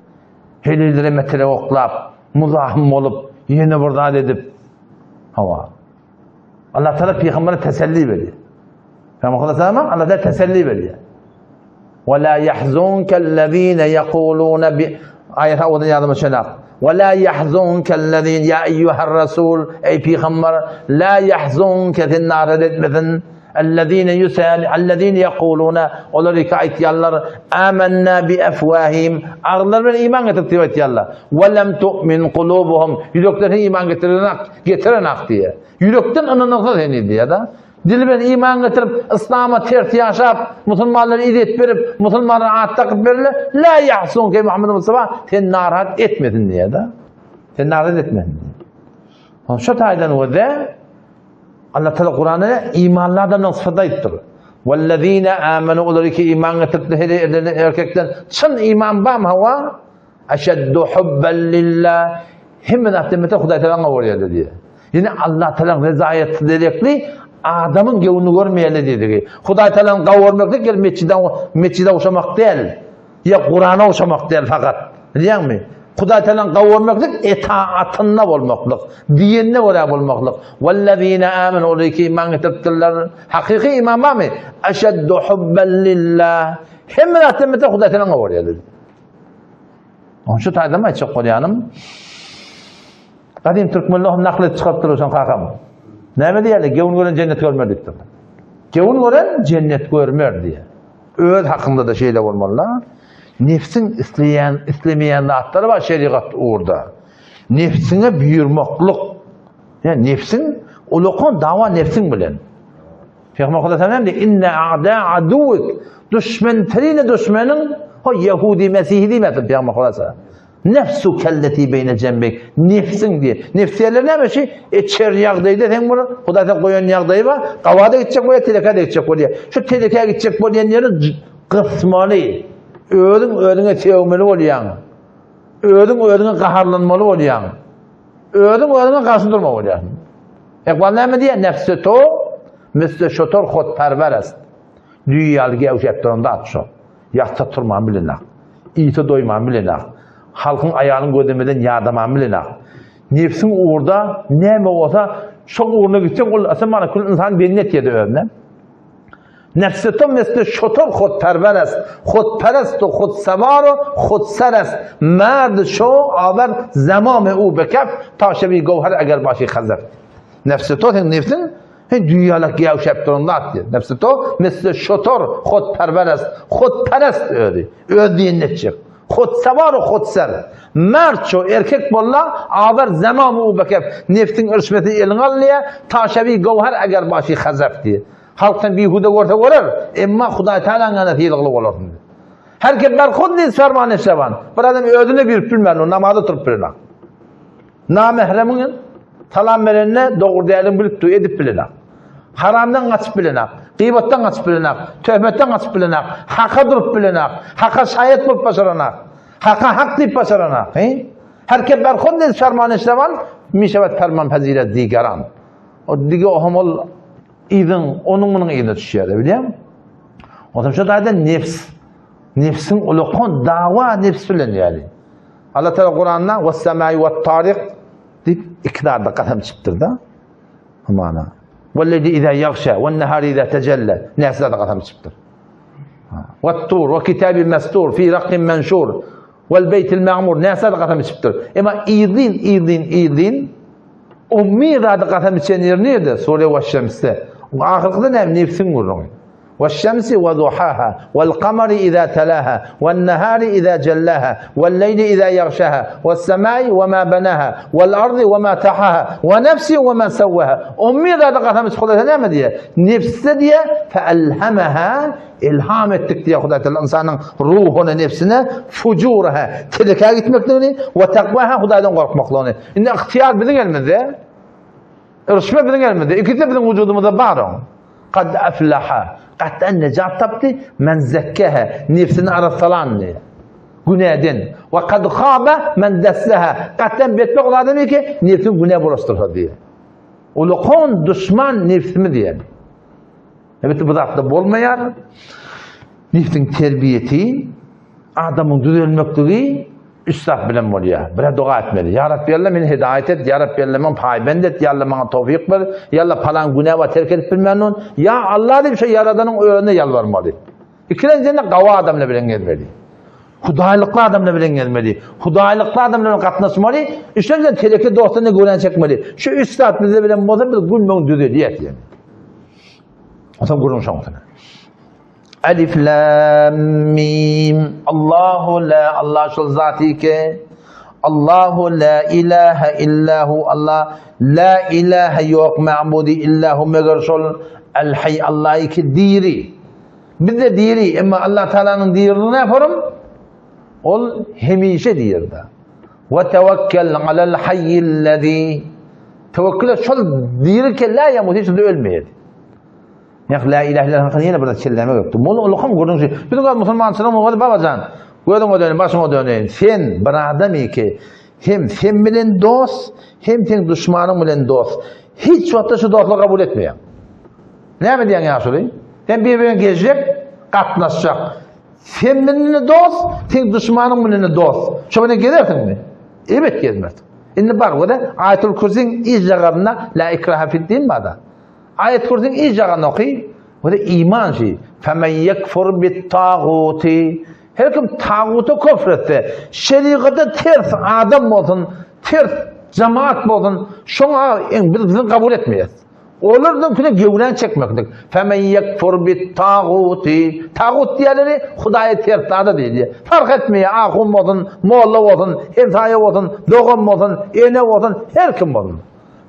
Heleýlere metele oklap, muzahym bolup, ýene bir zat edip. Hawa. Allah Teala pygambere teselli berýär. Peygamber sallallahu Allah Teala teselli berýär. Ve la yahzunkellezine yekuluna bi ayet owadan ýazymy şenak. Ve la yahzunkellezine ya eyyuhar rasul ey peygamber la yahzunke sen narat etmesin. Ellezine yusal ellezine yekuluna olar iki aýtýarlar amanna bi afwahim agzlary bilen iman getirip diýip aýtýarlar. Ve lem tu'min kulubuhum ýürekleri iman getirenak getirenak diýe. Ýürekden ynanarsa seni diýe da. Dil bilen iman getirip islama ters ýaşap musulmanlara izzet berip musulmanlara at dakyp berile la yahsunke Muhammed Mustafa sen narahat etmesin diýe da. Sen narahat etmesin. Şu taýdan göze Allah Teala Kur'an'da imanly adamlaryň sypaty aýtdyr. Wellezine amenu olar ki iman getiripdir her erkekden çyn iman bam hawa eşeddu hubben lillah hemme zatdan beter Hudaý Teala bolýar diýdi. Ýene Allah Teala rezaýeti derekli adamyň göwnüni görmeýärler diýdigi. Hudaý Tealany gawurmaklyk gel mesjide mesjide ogşamak däl. Ýa Kurana ogşamak däl fakat. Bilýäňmi? Hudaý Tealany gawurmaklyk etaatynda bolmaklyk, diýenine görä bolmaklyk. Wellezine amenu olar ki iman getiripdirler. Hakyky iman barmy? Eşeddu hubben lillah. Hemme zatdan beter Hudaý Tealany gawurýar. Onuň şu taýdan aýtjak bolýanym. Gadym türkmenler hem nakyl edip çykarypdyr şoň kakam. Näme diýýärler? Gewün gören jennet görmer diýipdir. Gewün gören jennet görmer diýýär. Öz hakyňda-da şeýle bolmaly-da. Nefsiň isleýän, islemeýän zatlary bar şerigat ugurda. Nefsiňe buýurmaklyk. Ýa nefsiň ulakan dawa nefsiň bilen. Peygamber Hudaý näme diýdi? Inne a'da aduwik. Düşmen trine düşmeniň ho Yahudi Mesihi diýmedi Peygamber Hudaý. Nefsu kelleti beýne jembek. Nefsiň diýe. Nefs diýerler näme şi? Içer ýagdaýda sen bunu Hudaý sen goýan ýagdaýy bar. Gawada gitjek bolýar, telekä gitjek bolýar. Şu telekä gitjek bolýan ýeri gysmaly. Özüň özüňe sögmeli bolýaň. Özüň özüňe gaharlanmaly bolýaň. Özüň özüňe garşy durmaly bolýaň. Ekbal näme diýýär? Nefsi to misli şotor hotperwer est. Düýe ýaly gäwşäp duran zat şo. Ýatsa turman bilenak. Iýse doýman bilenak. Halkyň aýalyny gözlemeden ýadaman bilenak. Nebsiň ugurda näme bolsa şol ugruna gitseň ol asam mana kül ynsan belli etýärdi özüne. Nefsi to misli şotor hotperwer est. Hotperest u hotsevar u hotser est. Merd şo awer zemame u bekef ta şewi gowher eger başy xezef. Nefsi to seň nefsiň He dünýalak gäwşäp duran zat diýýär. Nefsi to misli şotor hotperwer est. Hotperest özi. Öz diýenini etjek. Hotsewar u hotser. Mert şo erkek bolla awer zemam u bekef. Nefsiň yrşmesini eliňe al diýýär. Ta şewi gowher eger başy xezef diýýär. Halk sen bihuda görse görer, emma Hudaý Tagalaň ýanynda sylagly bolarsyň diýýär. Her kim ber hud diýip ferman eşewan. Bir adam özüne birip bilmän, o namaza turup bilenak. Namähremiň salam berende dogry dälini bilip dur, edip bilenak. Haramdan gaçyp bilenak, gyýbatdan gaçyp bilenak, töhmetden gaçyp bilenak, haka durup bilenak, haka şaýat bolup başaranak, haka hak diýip başaranak. He? Her kim ber hud diýip ferman eşewan, mişewet ferman fazilet digaran. O dige o hem ol yzyň, onuň munuň yzyna düşýär, bilýäňmi? Onsoň şu taýda nefs, nefsiň ulakan dawa nefs bilen ýaly. Allah Teala Kuranda "Wes-semai wet-tarik" diýip iki zada kasam içipdir-de. Hamana. "Wellezi iza yagşa wen-nahari iza tejella" näçe zada kasam içipdir. "Wet-tur we kitabin mestur fi rakkin menşur" Wal-beýtil ma'mur näçe zada kasam içipdir. Emma yzyn, yzyn, yzyn ummy zada kasam içen ýeri nirde? Sure Weş-Şemsde. Ahyrkyda näme? Nefsiň gürrüňi. Weş-şemsi we duhaha, wal-kamary iza talaha, wen-nahari iza jellaha, wal-leýli iza ýagşaha, wes-semai we ma banaha, wal-ardy we ma tahaha, we nefsi we ma sawwaha. Ummy zada kasam içip Hudaý näme diýýär? Nefse diýýär, fe-elhamaha Ilham etdik diýýär Hudaý Teala ynsanyň ruhuny, nebsine fujuraha, telekä gitmekligini we takwaha, Hudaýdan gorkmaklygyny. Indi ygtyýar biziň elimizde. Yrşma biziň elimizde. Ikisi biziň wujudymyzda bar oň. Kad aflaha. Gat'an nejat tapdy. Men zekkeha. Nebsini arassalan diýýär. Günäden. We kad khaba men dassaha. Gat'an betbagt ol adam ki, nebsini günä bulaşdyrsa diýýär. Ulakan duşman nebsimiz diýýär. Elbetde bu zatda bolmaýar. Nefsiň terbiýesi, adamyň düzelmekligi üç zat bilen bolýar. Bire doga etmeli. Ýa Rabbi Alla meni hidaýat et, Ýa Rabbi Alla maňa paýbend et, Ýa Alla maňa towfyk ber, Ýa Alla palan günä bar terk edip bilmän on. Ýa Alla diýip şo Ýaradanyň özüne ýalbarmaly. Ikilenjende gawy adamlar bilen gezmeli. Hudaýlykly adamlar bilen gezmeli. Hudaýlykly adamlar bilen gatnaşmaly. Üçünjiden teleke dostuna görän çekmeli. Şu üç zat bizde bilen bolsa biz gün-gün düzelýäs ýene. Onsoň gürrüň şoňsuna. Alif lam mim. Allahu la Allah şol zat ki Allahu la ilaha illa hu Allah la ilaha ýok ma'budi illa hu meger şol el hay Allah ki diri. Biz de diri emma Allah Taalanyň diriligi ne forum? Ol hemişe dirdi. Ve tevekkel alel hayyillezî Tewekkül et şol diri ki la yamut hiç ölmeýär. Ýa la ilahe illallah hakyny ýene bir zat çellemek ýokdy. Muny ulukam gürrüň şu. Biziň öz musulmançylygymyz bolsa babajan. Gözüňe döneýin, başyňa döneýin. Sen bir adam ki hem sen bilen dost, hem seň duşmanyň bilen dost. Hiç wagtda şu dostlugy kabul etmeýär. Näme diýýäň ýaşuly? Sen bir-birine gezjek, gatnaşjak. Sen bilen dost, seň duşmanyň bilen dost. Şo bilen gezersiňmi? Ebet gezmersiň. Indi bar göre Aýatul Kürsiň ijagazynda la ikraha fid din barda. Aýat Kürsiň ijagany oky. Göre iman şi. Femen yekfur bit taguti. Her kim taguta köfr etse, şerigata ters adam bolsun, ters. jemaat bolsun, şoňa biz biziň kabul etmeýäs. Olardan küne gewrän çekmeklik. Femen yekfur bit taguti. Tagut diýenleri Hudaýa ters zada diýilýär. Fark etmeýär, ahun bolsun, molla bolsun, hemsaýa bolsun, dogan bolsun, ene bolsun, her kim bolsun.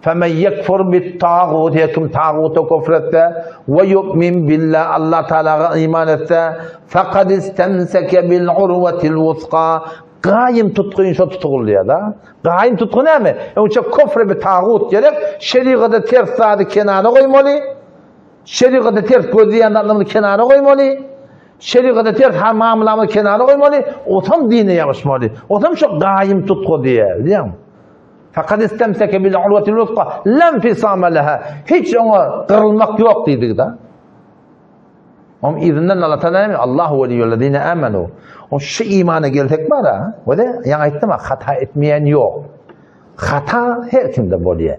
Femen yekfur bit tagut, her kim taguta küfür etse, ve yu'min billah, Allah Teala'ya iman etse, fekad istemseke bil urvetil vuska. Gaýym tutgyn şo tutugulýar da. Gaýym tutgy näme? Öňçe küfre bi tagut gerek, şerigada ters zady kenara goýmaly. Şerigada ters gözleýän zatlarymyzy kenara goýmaly. Şerigada ters ha mamlamyzy kenara goýmaly. Otam dine ýapyşmaly. Otam şo gaýym tutgy diýýär, bilýäňmi? Fakat istemseke bil urwatil wusqa lam fisama leha. Hiç oňa gyrylmak ýok diýdik da. Oň yzyndan Allah Taala näme? Allahu weliyyullezine amanu. O şu imana gelsek bara, wede ýaňy aýtdym hata etmeýän ýok. Hata her kimde bolýar.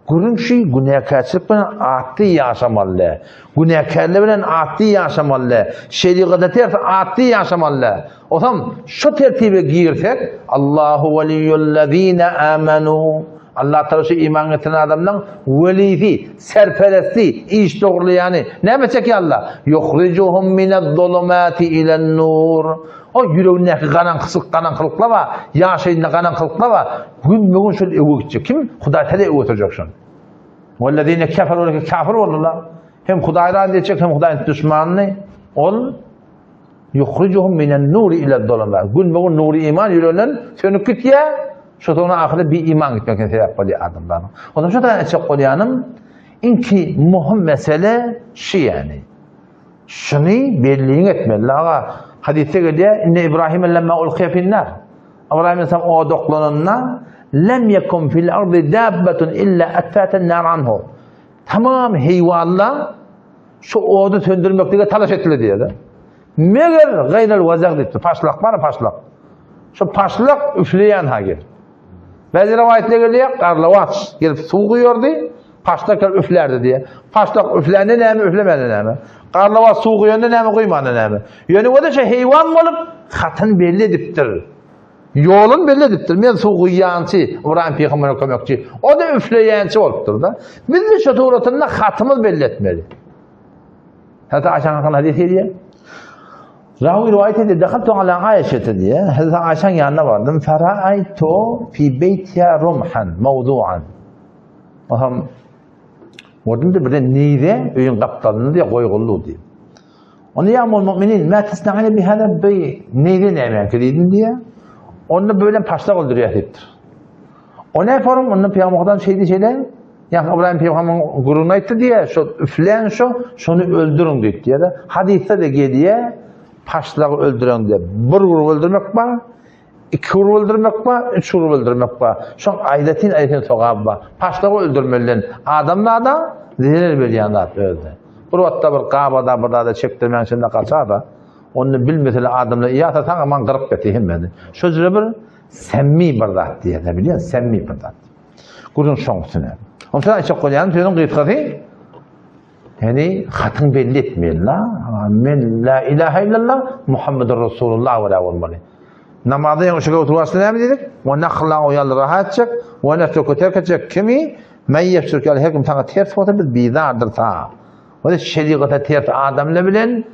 Gürrüň şu günäkärçilik bilen atly ýaşamaly. Günäkärler bilen atly ýaşamaly. Şerigata ters atly ýaşamaly. Osam şu tertibe girsek, Allahu weliyyullezine amanu. Allah Taala şu iman getiren adamlaryň welisi, serperesti, iş dogurlaýany. Näme çekýär Allah? Yuhrijuhum minez-zulumati ilen-nur. O ýüregindäki garaňkyçylyk, garaňkylyklar bar, ýaşaýynda garaňkylyklar bar. Gün-bugün şol öwe gitjek. Kim? Hudaý Taala öwe oturjak şony. Wellezine keferu kafir boldular. Hem Hudaý razy etjek, hem Hudaýyň duşmanyny. Ol Yuhrijuhum minen nuri ile zulumat. Gün-bugün nury iman ýüreginden sönüp gitýär. Şo soňra ahyry bir iman gitmekine sebäp bolýar adamlaryň. Ondan şu da aýtjak bolýanym, iňki muhim mesele şu ýani. Şuny belliň etmeli. Aga hadysda gelýär, inne Ibrahim lemma ulqiya finnar. Ibrahim aleyhisselam oda oklananda lem yekum fil ardi dabbatun illa atfaten nar anhu. Tamam heýwanlar şu ody söndürmeklige talaş etdiler diýýär. Meger gaýral wazag diýipdir. Paşlak bar, paşlak. Şu paşlak üfleýän ha gelip. Bäzi rowaýatlar gelýär, garlawaç gelip suw guýardy, paşlak gelip üflärdi diýýär. Paşlak üflände näme, üflemände näme? Garlawaç suw guýanda näme, guýmanda näme? Ýöne o-da şu heýwan bolup, hatyn belli edipdir. Ýolun belli edipdir. Men suw guýýançy, Ybraýym pygambere kömekçi. O-da üfleýänçi bolupdyr-da. Biz-de şu suratynda hatymyz belli etmeli. Hazreti Aýşanyň hakynda hadys gelýär. Rawi riwayet edýär, Dehaltu ala Aýşete diýýär. Hazreti Aýşanyň ýanyna bardym. Feraaytu fi beýtiha rumhan mawdu'an. Oham gördüm de birden neýze öýüň gapdalynda diýýär, goýguldy diýýär. Onda ýa ummul mu'minin, ma tasna'ine bi hada bi neýze nämeňki diýdim diýýär. Onda bölen paşlak öldürýär diýipdir. O ne forum? Onda Pygamberden şeýdi şeýle. Ýa Ibrahim pygamberiň gürrüňini aýtdy diýýär, şo üflän şo, şony öldüriň diýip diýýär. Hadysda-da gelýär, paşlagy öldüren diýip, bir urup öldürmek bar, iki urup öldürmek bar, üç urup öldürmek bar. Şoň aýratyn-aýratyn sogaby bar. Paşlagy öldürmelinden adam zada zerer berýän zat özüne. Bir wagtda bir gabada bir zada çekdirmäň içinde gaçar-da, onda bilmesele adamlar ýa-da sag-aman gyryp geti hemmesini. Şo jüre bir semmi bir zat diýýär, bilýän, semmi bir zat. Gürrüň şoň üstüne. Onsoň aýtjak bolýanym sözüň gysgasy, ýani hatyň belli etmeli la. Men la ilaha illallah Muhammedur Rasulullah görä bolmaly. Namazda ýaňy şu oturyp başda näme diýdik? We nahla o ýaly rahat etjek, we nefsuke terk etjek kimi? Men ýefsürk ýaly her kim saňa ters bolsa biz bizardyr sa. We şerigata ters adamlar bilen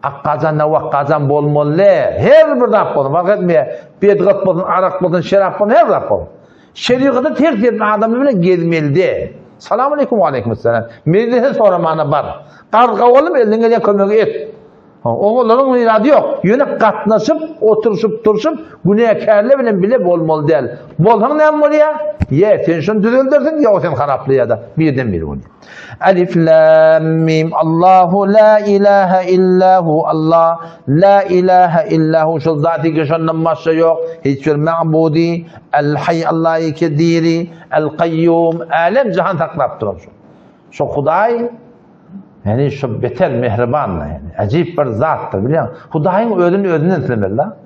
Akgajan da wakgajan bolmaly. Her bir zat bolsun, fark etmeýär. Bedgat bolsun, arak bolsun, şerap bolsun, her zat bolsun. Şerigata ters gelýän adamlar bilen gezmelide. Salam aleýkum we aleýkum esselam. Mejlise soramana bar. Garga bolup elinden gelýän kömegi et. Oňalaryň myrady ýok. Ýöne gatnaşyp, oturyşyp, turşup günäkärler bilen bile bolmaly däl. Bolsaň näme bolýar? Ýa sen şony düzeldersiň, ýa o seni haraplaýar-da. Birden biri bolýar. Alif lam mim Allahu la ilaha illa hu Allah la ilaha illa hu şol zat ki şondan başga ýok hiç bir ma'budi el hay Allah ki diri el kayyum alem jahan saklap duran şu şu Hudaý yani şu beter mehriban yani ajib bir zatdyr bilýän Hudaýyň özüni özünden islemeli la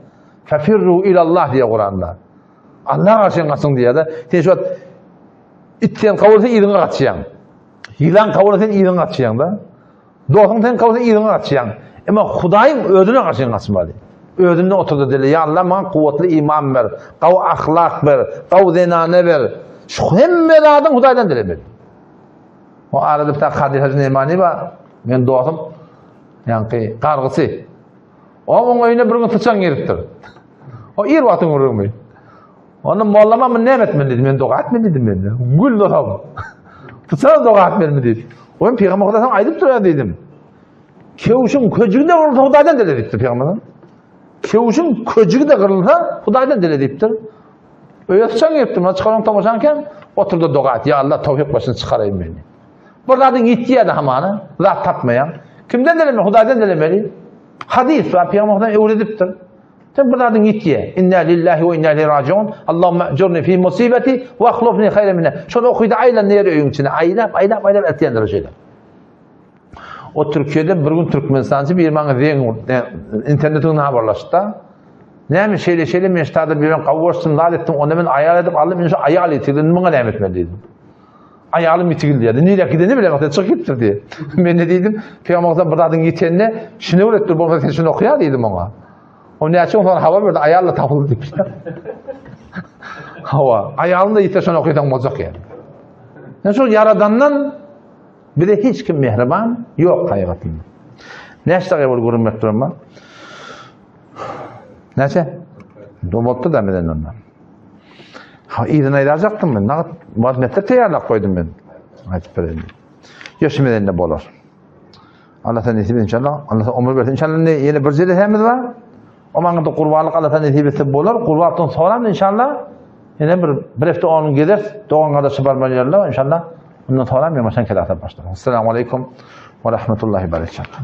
Fefirru ilallah diýe Kuranda Allah garşy gaçyň diýýär-de. Sen şu It seni kowalasa yzyňa gaçýaň. Ýylan kowalasa sen yzyňa gaçýaň-da. Dostuň seni kowalasa yzyňa gaçýaň. Emma Hudaýyň özüne garşy gaçmaly. Özünde oturda dili, ýa Allah maňa kuwwatly iman ber, gawy ahlak ber, gawy zenana ber. Şu hemme zadyň Hudaýdan dilemeli. O arada bir tane Kadir Hacı Nemani bar. Men dostum. Ýaňky gargysy. O oň öýüne bir gün syçan giripdir. O ir wagtyň gürrüňi. Onda mollama men näme etmeli diýdi. Men doga etmeli diýdim men. Gül dosam. Syçan doga etmelimi diýdi. O hem Pygamber Hudaý sana aýdyp durýar diýdim. Kewşiň köjügi de gyrylsa Hudaýdan dile diýipdir Pygamber. Kewşiň köjügi de gyrylsa Hudaýdan dile diýipdir. Öýe syçan giripdir. Mana çykaran tomaşan eken, oturda doga et. Ýa Allah towfik başyny çykaraýyn meni. Bir zadyň ýitýär-de hamana, zat tapmaýaň. Kimden dilemeli? Hudaýdan dilemeli. Hadys bar, Pygamber Hudaý öwredipdir. Sen bir zadyň ýitýär. Inna lillahi we inna ileyhi rajiun. Allahumma ajurni fi musibati we akhlufni hayran minha. Şony okyda aýlan ýer öýüň içine aýlap, aýlap, aýlap etýändir şeýle. O Türkiýede bir gün Türkmenistançy bir maňa zeň internetinden habarlaşdy. Näme şeýle şeýle men ştada bir gawy bolsun zat etdim, onda men aýal edip aldym, indi şu aýal ýitirdi, indi muňa näme etmeli diýdim. Aýalym ýitigil diýdi. Nirä gideni bilemok, çykyp gitdi diýdi. Men ne diýdim? Pygamberimiz bir zadyň ýitenine şuny öwretdi, bolmasa sen şuny okýa diýdim oňa. O näçe gün soň habar berdi, aýal da tapyldy diýip. Hawa, aýalyň da ýitse şuny okýasaň boljak ýa. Yani şu ýaradandan bize hiç kim mehriban ýok haýygatynda. Näçe dagy bol gürrüň berip duran bar? Näçe? Bolupdy da menden onda. Ha, yzyna aýdarjakdym men. Nagt wazmette taýýarlap goýdum men. Aýdyp bereýin. Ýa şu menden bolar. Allah sen nesip inşallah. Allah sen ömür bersin. İnşallah ne ýene bir jelesemiz bar. O maňa da gurbanlyk Allah sen nesip etse bolar. Gurbanlykdan soňra inşallah ýene bir bir hafta onun gezer. Dogan gardaşy barmaly ýerler inşallah. Ondan soňra men başdan kelasa başlarım. Assalamu aleykum ve rahmetullahi berekatuhu.